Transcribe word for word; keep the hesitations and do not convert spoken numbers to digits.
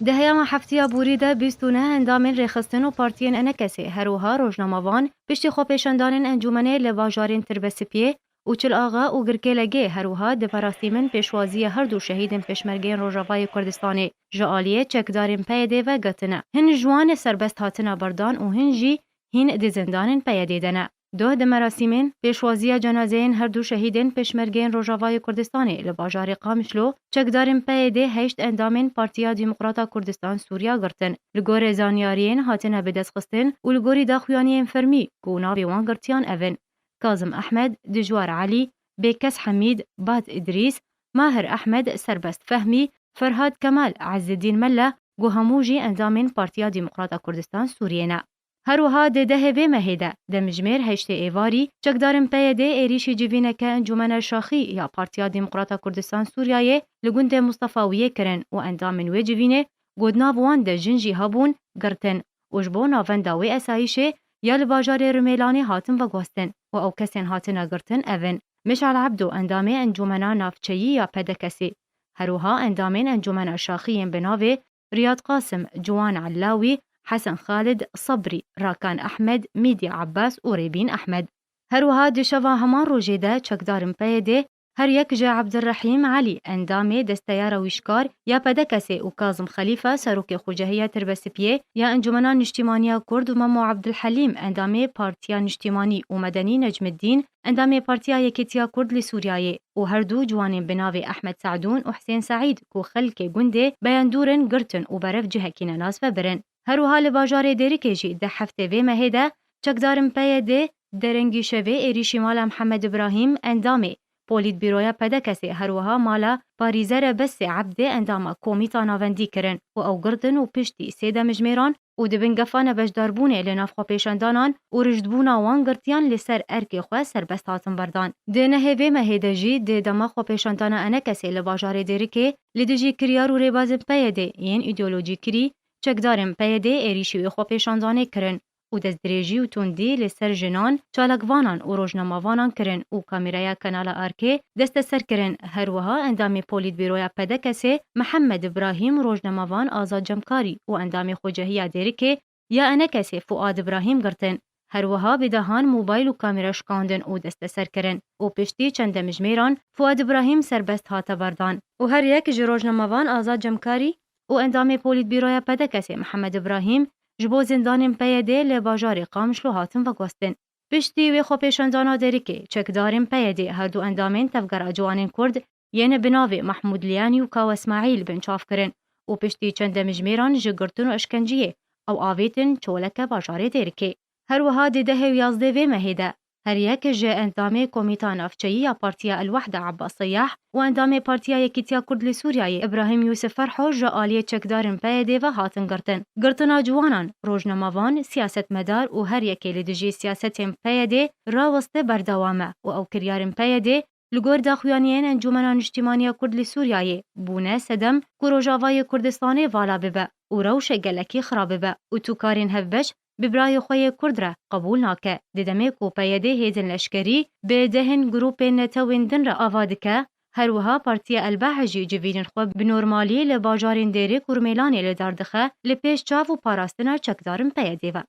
Di heyama heftiya borî de bîst û neh endamên rêxistin û partiyên ENKSê, her wiha rojnamevan, piştî xwepêşandanên encûmenê li bajarên Tirbesipiyê û Çil Axa û Girkêlegê, her wiha di merasîmin pêşwaziya her du şehîdên Pêşmergeyên Rojavayê Kurdistanê ji aliyê çekdarên PYDê ve girtine. Hin ji wan serbest hatine berdan û hin jî hîn di zindanên PYDê de ne. Doh di merasîmên pêşwaziya cenazeyên her du şehîdên Pêşmergeyên Rojavayê Kurdistanê li bajarê Qamişlo, çekdarên PYDê heşt endamên Partiya Demokrata Kurdistan Sûriya girtin. Li gorî zanyariyên hatine bidestxistin û li gorî daxuyaniyên fermî ku navê wan girtiyan ev in: Kazim Ehmed, Dijwar Elî, Bêkes Hemîd, Bat Îdrîs, Mahir Ehmed, Serbest Fehmî, Ferhad Kemal, Ezzedîn Melle, ku hemû jî endamên Partiya Demokrata Kurdistan Sûriyê ne. Her wiha di dehê vê mehê de, demjimêr heştê êvarî, çekdarên PYDê êrîşî civîneke Encûmena Şaxî ya Partiya Demokrata Kurdistan Sûriyeyê li gundê Mustefawiyê kirin û endamên wê civînê, ku di nav wan de jin jî hebûn, girtin û ji bo navenda wê esayîşê ya li bajarê Rimêlanê hatin veguhestin û ew kesên hatine girtin ev in: Mişal Ebdo, endamê Encûmena Navçeyî ya PDKSê, her wiha endamên Encûmena Şaxî yên bi navê Riyad Qasim, Ciwan Ellawî, Hesen Xalid, Sabrî, Rakan Ehmed, Mîdya Abbas û Rêbîn Ehmed. Her wiha di şeva heman rojê de çekdarên PYDê her yek ji Ebdirrehîm Elî, endamê Desteyara Wîşkar ya PDKSê û Kazim Xelîfe, serokê Xucehiya Tirbesipiyê ya Encûmena Niştîmaniya Kurd û Memo Ebdilhelîm, endamê Partiya Niştîmanî û Medenî Necmiddîn, endamê Partiya Yekîtiya Kurd li Sûriyeyê û her du ciwanên bi navê Ehmed Se'dûn û Hisên Seîd ku xelkê gundê Beyendûr in girtin û berev cihekî nenas vebirin. Her wiha li bajarê Dêrikê jî di heftê vê mehê de çekdarên PYDê derengî şevê êrîşî mala Mihemed Îbrahîm, endamê Polîtbîroya PDKSê, her wiha mala Parîze Rebesê Ebdê, endama Komîta Navendî kirin û ew girtin û piştî sê demjimêran û di bin gefa nebeşdarbûnê li nav xwepêşandanan û rijdbûna wan girtiyan li ser erkê xwe serbest hatin berdan. Di nehê vê mehê de jî di dema xwepêşandana ENKSê li bajarê Dêrikê li dijî kiryar û rêbazên PYDê yên îdeolojîkirî, çekdarên PYDê êrîşî wê xwepêşandanê kirin û destdirêjî û tundî li ser jinan, çalakvanan û rojnamevanan kirin û kamîreya Kanala Arkê desteser kirin. Her wiha endamê Polîtbîroya PDKSê Mihemed Îbrahîm, rojnamevan Azad Cemkarî û endamê Xucehiya Dêrikê ya ENKSê Fuad Îbrahîm girtin. Her wiha bi dehan mobayl û kamîre şikandin û desteser kirin û piştî çend demjimêran Fuad Îbrahîm serbest hate berdan û her yek ji rojnamevan Azad Cemkarî û endamê Polîtbîroya PDKSê Mihemed Îbrahîm ji bo zindanên PYDê li bajarê Qamişlo hatin veguhestin. Piştî wê xwepêşandana Dêrikê, çekdarên PYDê her du endamên Tevgera Ciwanên Kurd yên bi navê Mehmûd Liyanî û Kawa Îsmaîl binçav kirin û piştî çend demjimêran ji girtin û eşkenciyê ew avêtin çoleke bajarê Dêrikê. Her wiha di dehê û yazdê vê mehê de her yek ji endamê Komîta Navçeyî ya Partiya El Wehde Abbas Seyyah û endamê Partiya Yekîtiya Kurd li Sûriyeyê Îbrahîm Yûsif Ferho ji aliyê çekdarên PYDê ve hatin girtin. Girtina ciwanan, rojnamevan, siyasetmedar û her yekê li dijî siyasetên PYDê raweste berdewam e û ew kiryarên PYDê li gor daxuyaniyên Encûmena Niştîmaniya Kurd li Sûriyeyê bûne sedem ku Rojavayê Kurdistanê vala bibe û rewşe gelekî xirab bibe û tu karên hevbeş bi birayê xwe yê Kurd re qebûl nake. Di demê ku PYDê hêzên leşkerî bi dehên grûpên netewên din re ava dike, her wiha Partiya El Bahe jî civînên xwe bi normalî li bajarên Dêrêk û Rmêlanê li dar dixe, li pêş çav û parastina çekdarên PYDê ve.